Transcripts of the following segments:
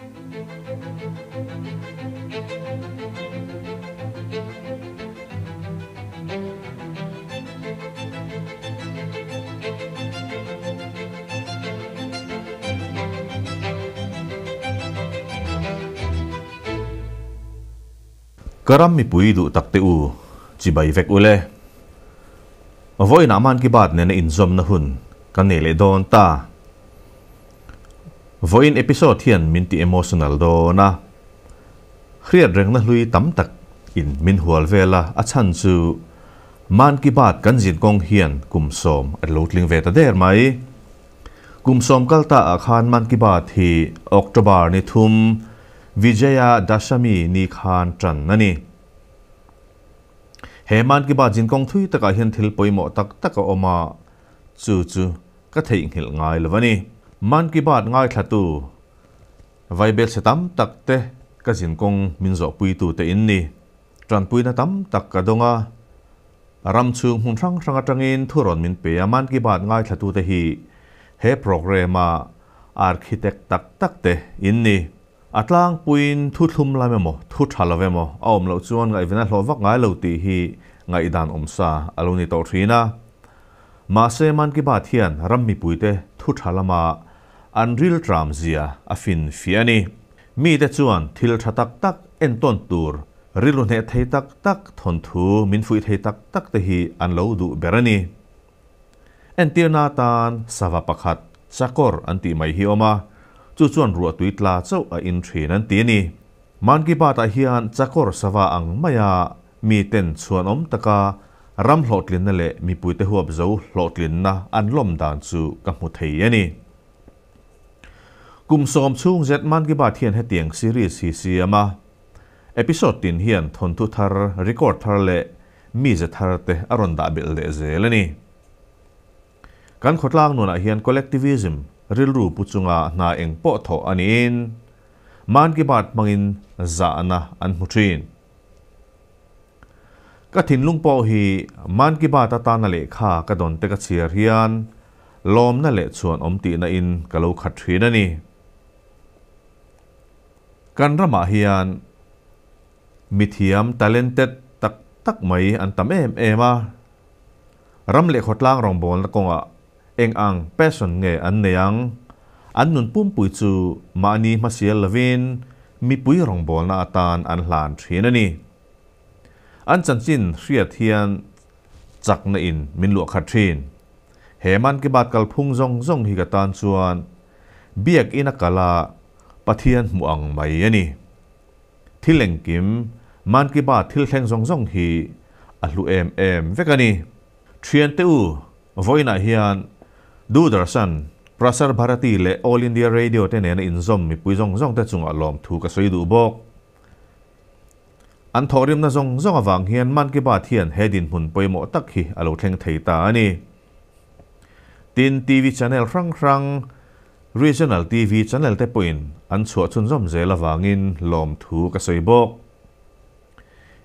Ka ram mipui duh tak te u, chibai vek ule. Vawiinah Mann Ki Baat nena inzawmna hun kan nei leh dawn ta. Vawiin episode hian min ti emotional dawn a, hriat rengna hlui tam tak in min hual vel a, a chhan chu Mann Ki Baat kan zin kawng hian kum sawm a lo tling ve ta der mai. Kum sawm kal ta ah khan Mann Ki Baat hi October ni thum Vijaya Dashami ni khan tan a ni. He Mann Ki Baat zin kawng thui takah hian thil pawimawh tak tak a awm a, chu chu ka theihnghilh ngai lo a ni. Mann Ki Baat ngaithlatu Vaibelchhe tam tak te ka zin kawng min zawhpuitu te in ni. Tanpuina tam tak ka dawng a, ram chhung hmun hrang hrang atangin thu rawn min pe a, Mann Ki Baat ngaithlatu te hi he programme-a architect tak tak te in ni. A tlangpuiin thu thlum lam emaw, thu tha lo emaw a awm loh chuan ngaihven a hlawh vak ngai lo tih hi ngaihdan awm sa a lo ni tawh thin a. Mahse Mann Ki Baat hian ram mipuite thu tha lama an riltram zia a fin fiah a ni. Mite chuan thil tha tak tak entawn tur, rilru hneh thei tak tak, thawnthu min fuih thei tak tak te hi an lo duh ber a ni. Entirna atan sava pakhat, chakawr an tih mai hi awm a, chu chuan ruahtui tla chauh a in thin an ti a ni. Mann Ki Baat ah hian chakawr sava ang maia miten chhuanawm taka ram hlawhtlinna leh mipuite huap zo hlawhtlinna an lawm dan chu ka hmu thei a ni. Kum sawm chhung zet Mann Ki Baat hian hetiang series hi siam a, episode tin hian thawnthu thar, record thar leh mize thar te a rawn dah belh leh zel a ni. Kan khawtlang nunah hian collectivism rilru pu chunga hna eng pawh thawh a niin Mann Ki Baat hmangin zahna an hmu thin. Ka thinlung pawh hi Mann Ki Baat atana lehkha ka dawn te ka chhiar hian lawmna leh chhuan awm tihna in ka lo khat thin a ni. Kan ramah hian Mithiam, talented, tak tak mai an tam em em a. Ram leh khawtlang rawngbawlna kawngah eng ang passion nge an nei ang? An nun pumpui chu mahni hmasial lovin mipui rawngbawlna atan an hlan thin a ni. An chanchin hriat hian chakna in min luah khat thin. He Mann Ki Baat kalphung zawng zawng hi ka tan chuan biakinn a kal a Pathian hmuh ang mai a ni. Thil engkim, Mann Ki Baat thil thleng zawng zawng hi a hlu em em vek a ni. Thiante u, vawiinah hian Doordarshan, Prasar Bharati leh All India Radio te nena inzawm mipui zawng zawng te chungah lawmthu ka sawi duh bawk. An thawhrimna zawng zawng avang hian Mann Ki Baat hian he dinhmun pawimawh tak hi a lo thleng thei ta a ni. Tin, TV channel hrang hrang, Regional TV channel te pawhin an chhuah chhunzawm zel avangin lawmthu ka sawi bawk.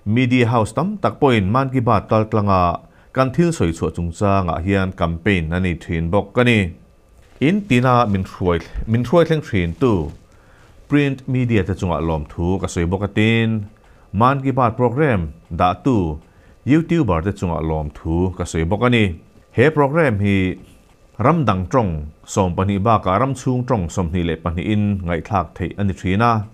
Media house tam tak pawhin Mann Ki Baat kal tlanga kan thil sawi chhuah chungchangah hian campaign a nei thin bawk a ni. In tina min hruai min hruai thleng thin tu print media te chungah lawmthu ka sawi bawk a tin Mann Ki Baat program dahtu YouTuber te chungah lawmthu ka sawi bawk a ni. He program hi Ram dang tawng 12 bakah ram chhung tawng 22 in ngaihthlak theih a ni thin a.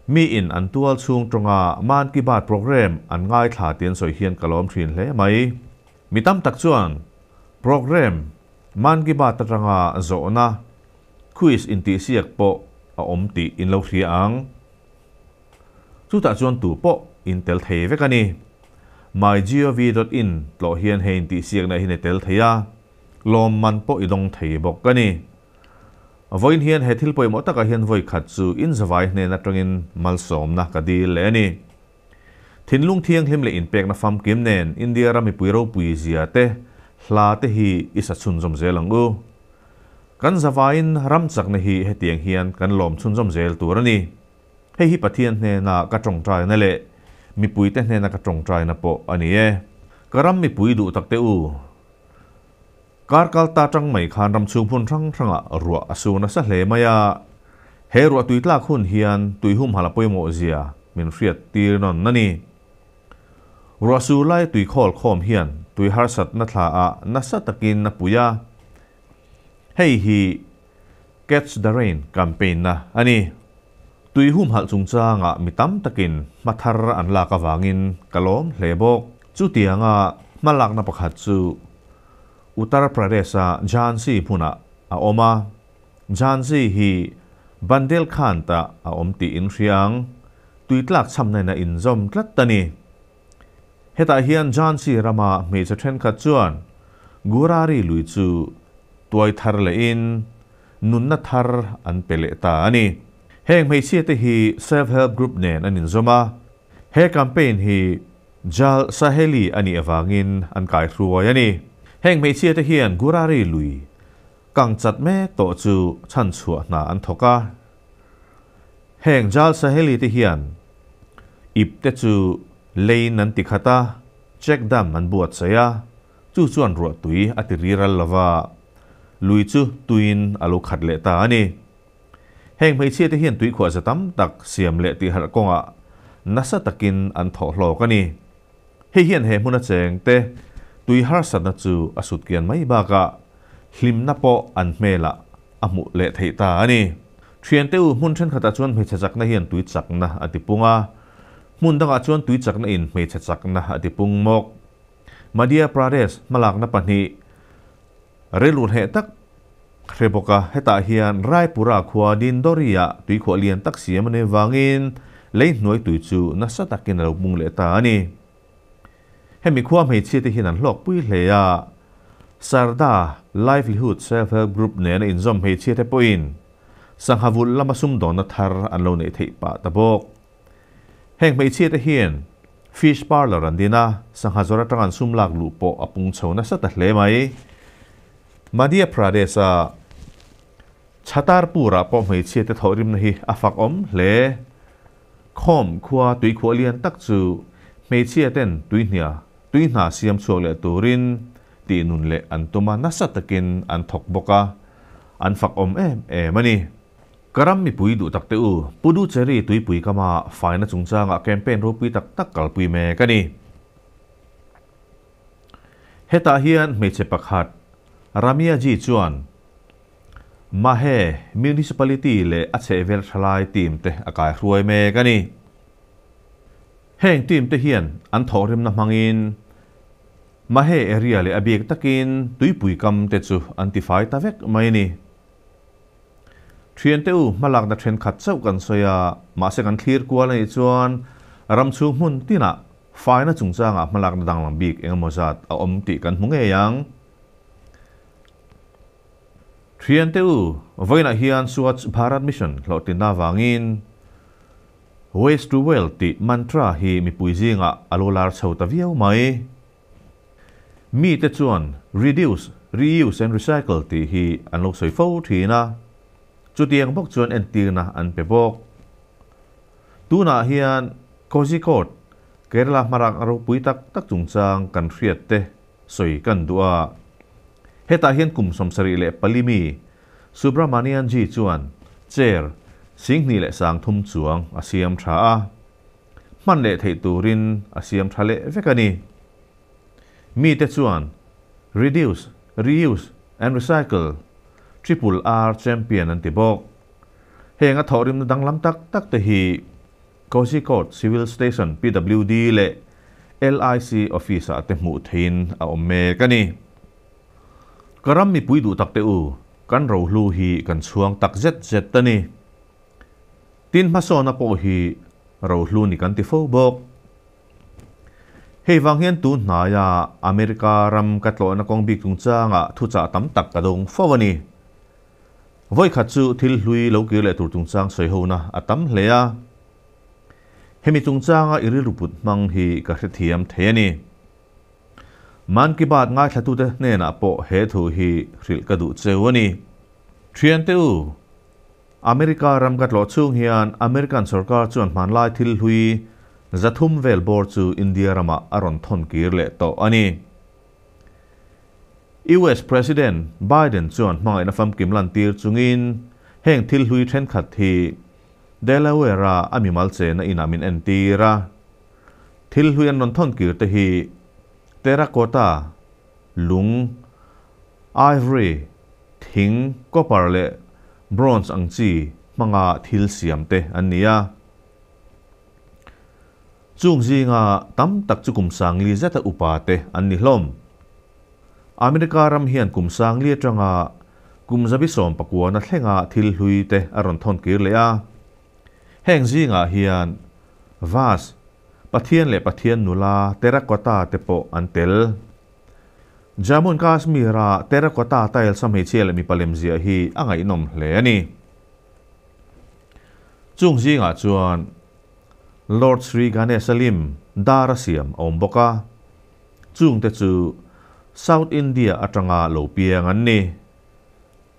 Mi in an tual chhung tawnga Mann Ki Baat program an ngaithla tih an sawi hian ka lawm thin hle mai. Mi tam tak chuan program Mann Ki Baat atanga zawhna, quiz intihsiak pawh a awm tih in lo hria ang. Chutah chuan tu pawh in tel thei vek a ni. Mygov.in tlawh hian hei intihsiakna hi ni tel thei a, lawmman pawh i dawng thei bawk a ni. Vawiin hian he thil pawimawh takah hian vawi khat chu inzavai hnen atangin malsawmna ka dil leh a ni. Thinlung thianghlim leh inpekna famkim nen India ram mipui ropui zia te, hla te hi i sa chhunzawm zel ang u. Kan zavaiin ram chakna hi hetiang hian kan lawm chhunzawm zel tur a ni. Hei hi Pathian hnena ka tawngtaina leh mipuite hnena ka tawngtaina pawh a ni e. Ka ram mipui duh takte u, kar kal ta tang mai khan ram chhung hmun hrang hrangah ruah a su nasa hle mai a. He ruahtui tlak hun hian tui humhalh a pawimawh zia min hriat tir nawn a ni. Ruah sur lai tui khawl khawm hian tui harsatna thla ah nasa takin a pui a. Hei hi Catch the Rain campaign na a ni. Tui humhalh chungchangah mi tam takin hma thar an lak avangin ka lawm hle bawk. Chutianga hmalakna pakhat chu Uttar Pradesh-a Jhansi hmunah a awm a. Jhansi hi Bundelkhand-ah a awm tih in hria ang. Tui tlak chhamna in a inzawm tlat a ni. Hetah hian Jhansi rama hmeichhe thenkhat chuan Gurari lui chu tuai thar lehin nunna thar an pe leh ta a ni. Heng hmeichhia te hi Self Help Group nen an inzawm a, he campaign hi Jal Saheli a nih avangin an kaihruai a ni. Heng hmeichhia te hian Gurari lui kang chat mek tawh chu chhanchhuah hna an thawk a. Heng Jal Saheli te hian ip te chu leiin an ti khat a, check dam an buatsaih a, Chu chuan ruah tui a ti riral lo va, lui chu tuiin a lo khat leh ta a ni. Heng hmeichhia te hian tuikhuah za tam tak siam leh tihharh kawngah nasa takin an thawh hlawk a ni. Hei hian he hmuna cheng te tui harsatna chu a sut kian mai bakah hlimna pawh an hmelah a hmuh leh theih ta a ni. Thiante u, hmun thenkhatah chuan hmeichhe chakna hian tui chakna a ti pung a, hmun dangah chuan tui chakna in hmeichhe chakna a ti pung mawk. Madhya Pradesh hmalakna pahnih rilru hneh tak hre bawk a, hetah hian Raipura khua Dindori-ah tuikhuah lian tak siam a nih vangin lei hnuai tui chu nasa takin a lo pung leh ta a ni. Hemi khua hmeichhia te hian an hlawkpui hle a, Sarda Livelihood Self Help Group nena inzawm hmeichhia te pawhin sangha vulh lama sumdawnna thar an lo neih theih pah ta bawk. Heng hmeichhia te hian Fish parlour an din a, sangha zawr atanga an sum lak luh pawh a pung chho nasa ta hle mai. Madhya Pradesh-a Chhatarpur-ah pawh hmeichhia te thawhrimna hi a fak awm hle. Khawm khua tuikhuah lian tak chu hmeichhia ten tuihnia tui hna siam chhuak leh turin tih nun leh an tum a, nasa takin an thawk bawk a, an fak awm em em a ni. Ka ram mipui duh tak te u, Puducherry tuipui kama faina chungchangah campaign ropui tak tak kalpui mek a ni. Hetah hian hmeichhe pakhat, Ramya Ji chuan Mahe Municipality leh a chhehvel thalai team te a kaihruai mek a ni. Heng team te hian an thawhrimna hmangin Mahe area leh a bik takin tuipui kam te chu an tifai ta vek mai a ni. Thiante u, hmalakna thenkhat chauh kan sawi a, mahse kan thlir kual a nih chuan ram chhung hmun tinah faina chungchangah hmalakna danglam bik engemaw zat a awm tih kan hmu ngei ang. Thiante u, vawiinah hian Swachh Bharat Mission hlawhtlinna avangin Waste to Wealth tih mantra hi mipui zingah a lo lar chho ta viau mai. Mite chuan reduce, reuse and recycle tih hi an lo sawi fo thin a, chutiang bawk chuan entirna an pe bawk. Tunah hian Kozhikode, Kerala hmarak ropui tak tak chungchang kan hriat te sawi kan duh a. Hetah hian kum 74 mi Subramanian Ji chuan chair 23,000 chuang a siam tha a. Hman leh theih turin a siam tha leh vek a ni. Mite chuan Reduce, Reuse and Recycle, Triple R Champion an ti bawk. Heng a thawhrimna danglam tak tak te hi Kozhikode Civil Station PWD leh LIC Office ah te hmuh theihin a awm mek a ni. Ka ram mipui duh tak te u, kan rohlu hi kan chhuang tak zet zet a ni. Tin hmasawna pawh hi rohlu ni kan ti fo bawk. Hei vang hian tun hnaia America ram ka tlawhna kawng bik chungchangah thuchah tam tak ka dawng fo a ni. Vawikhat chu thil hlui lo kir leh tur chungchang sawi hona a tam hle a. Hemi chungchanga i rilru put hmang hi ka hrethiam thei a ni. Man Ki Baat ngaithlatute hnenah pawh he thu hi hrilh ka duh cheu a ni. Thiante u! America ram ka tlawh chhung hian American sorkar chuan hmanlai thil hlui 300 vel bawr chu India ramah a rawn thawn kir leh tawh a ni. US President Biden chuan hmangaihna famkim lantir chungin Heng thil hlui thenkhat hi Delaware-a a mimal chena inah min entir a. Thil hlui an rawn thawn kir te hi terracotta, lung, ivory, thing, copper leh bronze ang chi hmanga thil siam te an ni a. Chung zinga tam tak chu kum sangli zeta upa te an ni hlawm. America ram hian kum sangli atanga kum zabi sawm pakuana thlenga thil hlui te a rawn thawn kir leh a. Heng zingah hian vase, Pathian leh Pathian nula terracotta te pawh an tel. Jammu and Kashmir-a terracotta tiles a hmeichhia leh mipa lem ziah hi a ngaihnawm hle a ni. Chung zingah chuan Lord Sri Ganesha lim dar a siam a awm bawk a. Chungte chu South India atanga lo piang an ni.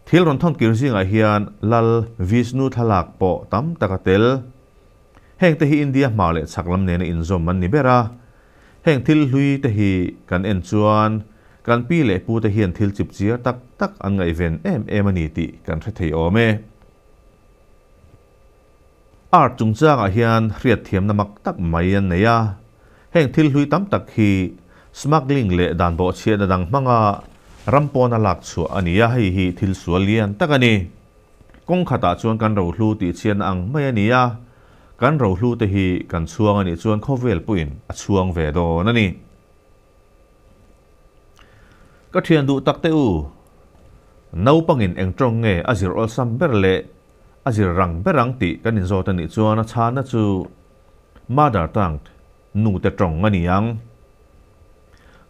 Thil rawn thawn kir zingah hian Lal Vishnu thlalak pawh tam tak a tel. Hengte hi India hma leh chhak lam nena inzawm an ni ber a. Heng thil hlui te hi kan en chuan kan pi leh pu te hian thil chip chiar tak tak an ngaihven em em a ni tih kan hre thei awm e. Art chungchangah hian hriatthiamna mak tak mai an nei a. Heng thil hlui tam tak hi smuggling leh dan bawhchhiatna dang hmanga ram pawna lak chhuah a ni a, hei hi thil sual lian tak a ni. Kawng khatah chuan kan rohlu tihchhiatna ang mai a ni a, kan rohlu te hi kan chhuang a nih chuan khawvel pawhin a chhuang ve dawn a ni. Ka thian duh tak teh u, naupangin eng tawng nge a zir awlsam ber leh a zir rang ber ang tih kan inzawt a nih chuan a chhana chu mother tongue, nute tawng a ni ang.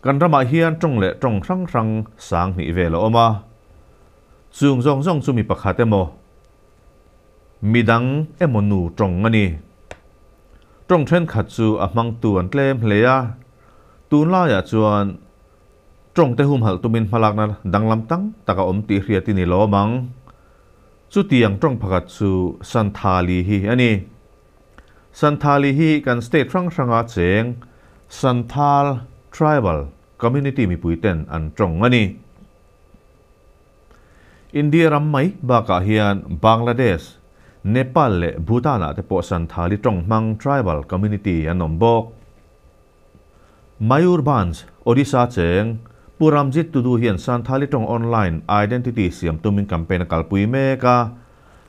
Kan ramah hian tawng leh tawng hrang hrang sang hnih vel a awm a, chung zawng zawng chu mi pakhat emaw, midang emaw nu tawng a ni. Tawng thenkhat chu a hmangtu an tlem hle a, tunlaiah chuan tawng te humhalh tumin hmalakna danglam tam tak a awm tih hriat i ni lawm ang. Chutiang tawng pakhat chu Santhali hi a ni. Santhali hi kan state hrang hranga cheng Santhal Tribal Community mipuiten an tawng a ni. India ram mai bakah hian Bangladesh, Nepal leh Bhutan-ah te pawh Santhali tawng hmang tribal community an awm bawk. Mayurbhanj, Odisha cheng, Pu Ramjit Tudu hian Santhali tawng online identity siam tumin campaign a kalpui mek a.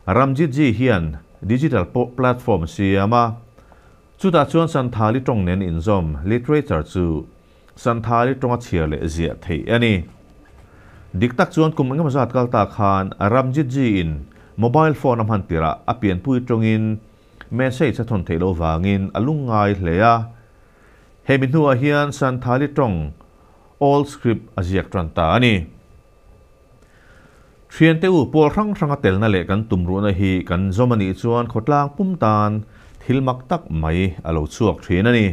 Ramjit ji hian digital platform siam a. Chutah chuan Santhali tawng nen inzawm literature chu Santhali tawnga chhiar leh ziah theih a ni. Dik tak chuan kum engemaw zat kal ta khan Ramjit Ji in mobile phone a hman tirah a pianpui tawngin message a thawn theih loh vangin a lungngai hle a. Hemi hnuah hian Santhali tawng old script a ziak tan ta a ni. Thiante u pawl hrang hranga telna leh kan tumruhna hi kan zawm a nih chuan khawtlang pum tan thil mak tak mai a lo chhuak thin a ni.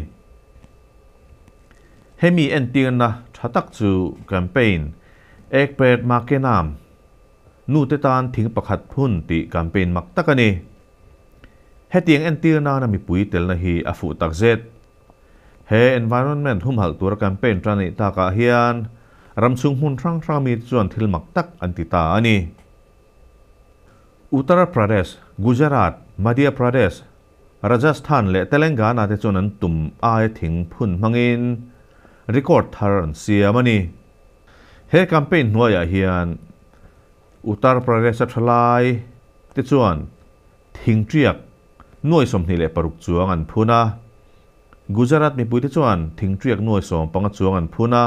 Hemi entirna tha tak chu campaign Ek Ped Ma Ke Naam, Nute tan thing pakhat phun tih campaign mak tak a ni. Hetiang entir nana mipui telna hi a fuh tak zet. He environment humhalh tura campaign tan anih takah hian ramchhung hmun hrang hrang mite chuan thil mak tak an ti ta a ni. Uttar Pradesh, Gujarat, Madhya Pradesh, Rajasthan leh Telangana te chuan an tum aia thing phun hmangin record thar an siam a ni. He campaign hnuaiah hian Uttar Pradesh-a thalai te chuan thing tiak nuai 26 chuang an phun a, Gujarat mipui te chuan thing tiak nuai 15 chuang an phun a,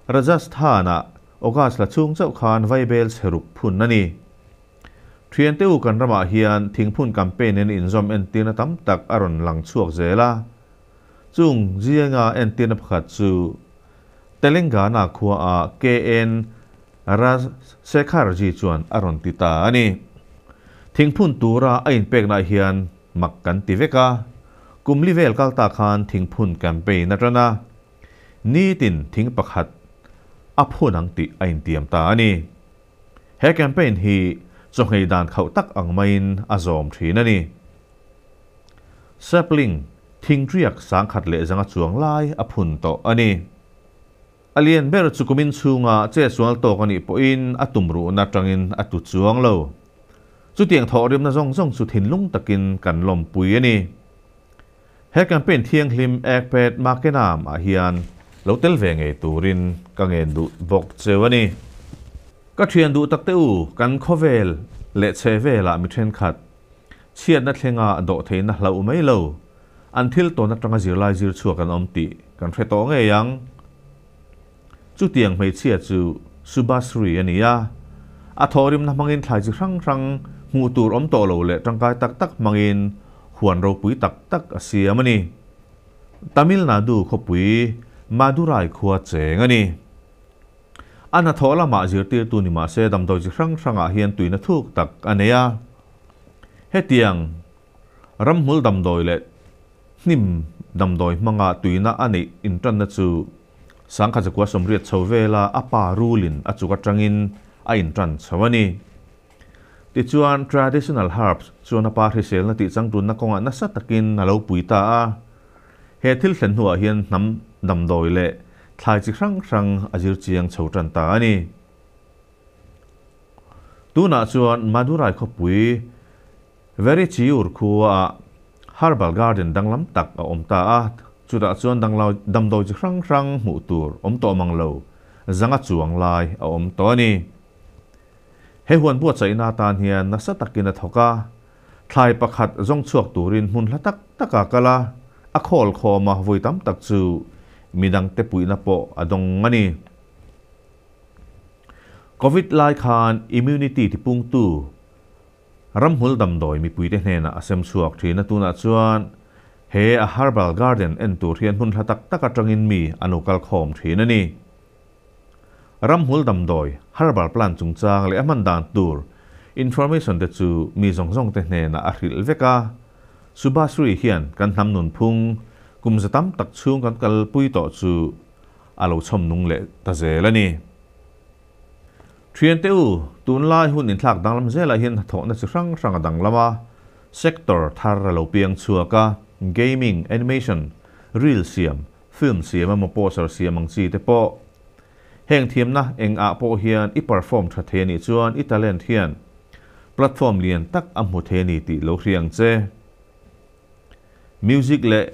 Rajasthan-ah August la chhung chauh khan vaibel chheruk phun a ni. Thiante u kan ramah hian thingphun campaign in inzawm entirna tam tak a rawn lang chhuak zel a. Chung zinga entirna pakhat chu Telangana khua a KN Rajsekhar ji chuan a rawn ti ta a ni. Thingphun tura a inpekna hian mak kan ti vek a. Kum li vel kal ta khan thingphun campaign a tan a. Nitin thing pakhat a phun ang tih a intiam ta a ni. He campaign hi chawhngei dan khauh tak ang maiin a zawm thin a ni. Sapling thing riak sangkhat leh zanga chuang lai a phun tawh a ni. A lian ber chu kumin chhunga che sual tawk a nih pawhin a tumruhna tangin a tu chuang lo. Chutiang thawhrimna zawng zawng chu thinlung takin kan lawmpui a ni. He campaign thianghlim Ek Ped Maa Ke Naam ah hian lo tel ve ngei turin ka ngen duh bawk cheu a ni. Ka thian duh tak te u, kan khawvel leh chhe velah mi thenkhat chhiatna thlenga dawh theihna hlauh mai lo, an thil tawn atanga zirlai zir chhuak an awm tih kan hre tawh ngei ang. Chutiang hmeichhia chu Subhashree a ni a, a thawhrimna hmangin thlai chi hrang hrang hmuh tur awm tawh lo leh tangkai tak tak hmangin huan ropui tak tak a siam a ni. Tamil Nadu khawpui Madurai khua cheng a ni. A hnathawh lamah zirtirtu ni mah se damdawi chi hrang hrangah hian tuina thuk tak a nei a. Hetiang ramhmul damdawi leh hnim damdawi hmanga tuina a neih intanna chu Sangkhat zakua sawmriat chho vela a pa rulin a chuk atangin a intan chho a ni. Tichuan, traditional herbs chuan a pa hriselna tih changtunna kawngah nasa takin a lo pui ta a. He thil thlen hnuah hian hnam damdawi leh thlai chi hrang hrang a zir chiang chho tan ta a ni. Tunah chuan Madurai khawpui Verichiur khuaah Herbal Garden danglam tak a awm ta a, chutah chuan damdawi chi hrang hrang hmuh tur awm tawh mang lo, zanga chuang lai a awm tawh a ni. He huan buatsaihna atan hian nasa takin a thawk a, thlai pakhat zawng chhuak turin hmun hla tak taka kal a, a khawl khawm a vawi tam tak chu midangte puihna pawh a dawng a ni. Covid lai khan immunity tipungtu Ramhmul damdawi mipuite hnenah a sem chhuak thin a, tunah chuan he a herbal garden en tur hian hmun hla tak tak atangin mi an lo kal khawm thin a ni. Ramhmul damdawi, herbal plant chungchang leh a hman dan tur information te chu mi zawng zawng te hnenah a hrilh vek a. Subhashree hian kan hnam nunphung kum za tam tak chhung kan kalpui tawh chu a lo chhawm nung leh ta zel a ni. Thiante u, tunlai hun inthlak danglam zelah hian hnathawhna chi hrang hrang a danglam a, sector thar a lo piang chhuak a, gaming, animation, reel siam, film siam emaw poster siam ang chi te pawh. Heng thiamna eng ah pawh hian i perform tha thei anih chuan i talent hian platform lian tak a hmu thei a ni tih lo hria ang che. Music leh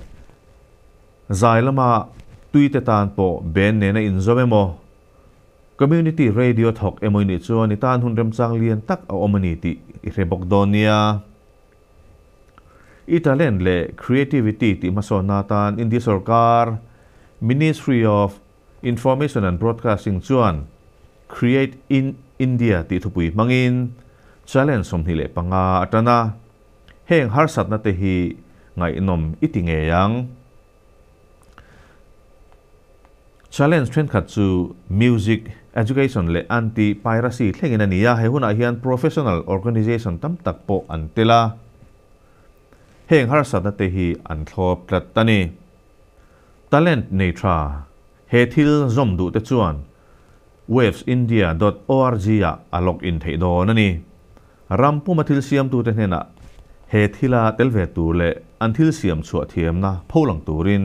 zai lama tui te tan pawh band nena inzawm emaw, Community Radio thawk emaw i nih chuan i tan hun remchang lian tak a awm a ni tih i hre bawk dawn nia. I talent leh creativity tih hmasawnna atan India sorkar Ministry of Information and Broadcasting chuan Create in India tih thupui hmangin challenge 25 a tan a. Heng harsatna te hi ngaihnawm i ti ngei ang. Challenge thenkhat chu music, education leh anti-piracy thlengin a ni a, he hunah hian professional organisation tam tak pawh an tel a. Heng harsatna te hi an thlawp tlat a ni. Talent nei tha, he thil zawm duh te chuan wavesindia dot org ah a log in theih dawn a ni. Ram puma thil siamtute hnenah he thila tel ve tur leh an thil siam chhuah thiamna pholang turin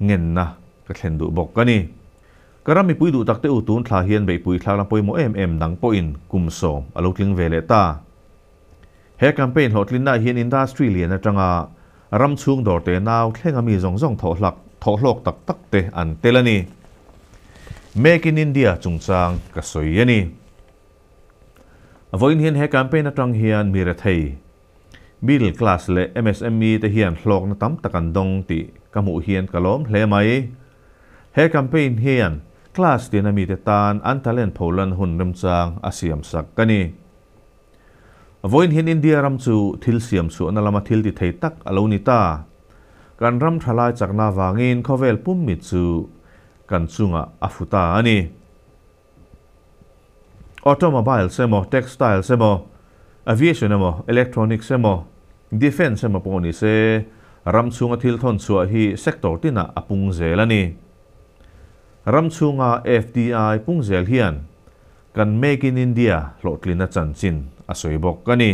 ngenna ka thlen duh bawk a ni. Ka ram mipui duh takte u tun thla hian beihpui thlakna pawimawh em em dang pawhin kum sawm a lo tling ve leh ta. He campaign hlawhtlinna hian industry lian atanga ram chhung dawrte nau thlenga mi zawng zawng thawhhlak thawhhlawk tak tak te an tel a ni. Make in India chungchang ka sawi a ni. Vawiin hian he campaign atang hian mi rethei, middle class leh MSME te hian hlawkna tam tak an dawng tih ka hmuh hian ka lawm hle mai. He campaign hian class tina mite tan an talent pholan hun remchang a siam sak a ni. Vawiin hian India ram chu thil siam chhuahna lama thil ti thei tak a lo ni ta. Kan ram thalai chakna avangin khawvel pum mit chu kan chungah a fu ta a ni. Automobiles emaw, textiles emaw, aviation emaw, electronics emaw, defence emaw pawh ni se, ram chhunga thil thawn chhuah hi sector tinah a pung zel a ni. Ram chhunga FDI pung zel hian kan Make in India hlawhtlina chanchin a sawi bawk a ni.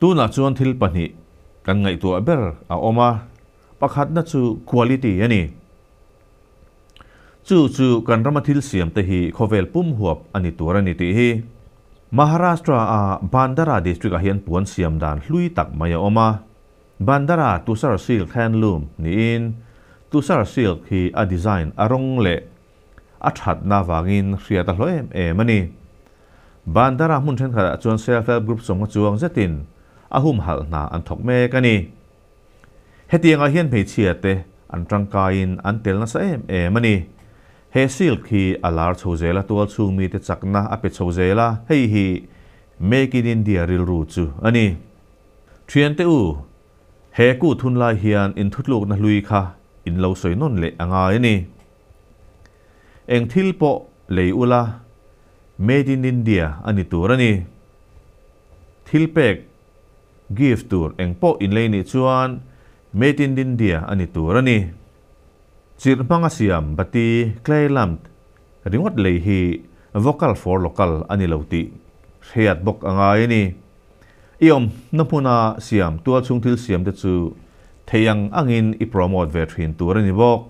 Tunah chuan thil pahnih kan ngaihtuah ber a awm a. Pakhatna chu quality a ni. Chu chu kan rama thil siam te hi khawvel pum huap a ni tur a ni tih hi. Maharashtra a Bhandara district ah hian puan siam dan hlui tak mai a awm a. Bhandara Tusar Silk Handloom niin Tusar Silk hi a design a rawng leh a thatna vangin hriat a hlawh em em a ni. Bhandara hmun thenkhatah chuan Self Help Group sawmnga chuang zetin a humhalh hna an thawk mek a ni. Hetiangah hian hmeichhia te an tangkaiin an tel nasa em em a ni. He silk hi a lar chho zel a, tual chhung mite chakna a pe chho zel a, hei hi Make in India rilru chu a ni. Thiante u, he kut hun lai hian inthutlukna hlui kha in lo sawi nawn leh a ngai a ni. Eng thil pawh lei ula, Made in India a ni tur a ni. Thil pek Gift tur eng pawh in lei nih chuan Made in India a ni tur a ni. Chirh hmanga siam bati, clay lamp, ringawt lei hi vocal for local a ni lo tih hriat bawk a ngai a ni. I awmna hmuna siam tualchhung thil siam te chu thei ang angin i promote ve thin tur a ni bawk.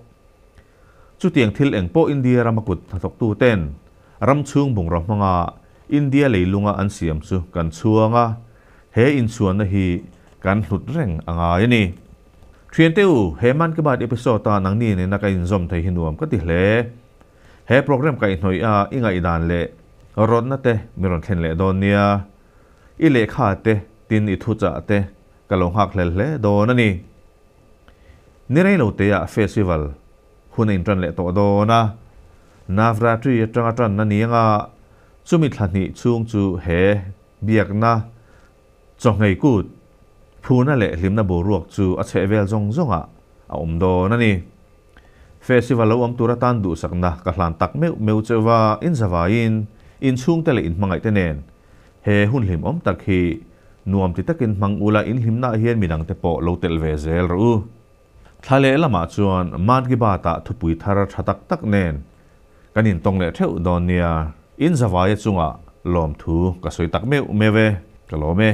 Chutiang thil eng pawh India rama kut hnathawktu ten ram chhung bungraw hmanga India leilunga an siam chu kan chhuang a, he inchhuanna hi kan hlut reng a ngai a ni. Thiante u, he Mann Ki Baat episode a nangni nena ka inzawm thei hi nuam ka ti hle. He program kaihhnawih a i ngaihdan leh rawtna te mi rawn thlen leh dawn nia. I lehkha te tin i thuchah te ka lo nghak hlel hle dawn a ni. Ni rei lo teah festival hun a inṭan leh tawh dawn a, Navratri aṭanga ṭan a ni anga chumi thla hnih chhung chu he biakna chawhngei kut phuna leh hlimna boruak chu a chheh vel zawng zawngah a awm dawn a ni. Festival lo awm tur atan duhsakna ka hlan tak meuh meuh cheuh va, inzavaiin inchhungte leh inhmangaihte nen He hun hlimawm tak hi nuam ti takin hmang ula inhlimnaah hian midangte pawh lo telh ve zel rawh u. Thla leh lamah chuan Mann Ki Baat-ah thupui thar tha tak tak nen kan intawng leh theuh dawn nia. In zavaia chungah lawmthu ka sawi tak meuh meuh e, ka lawm e.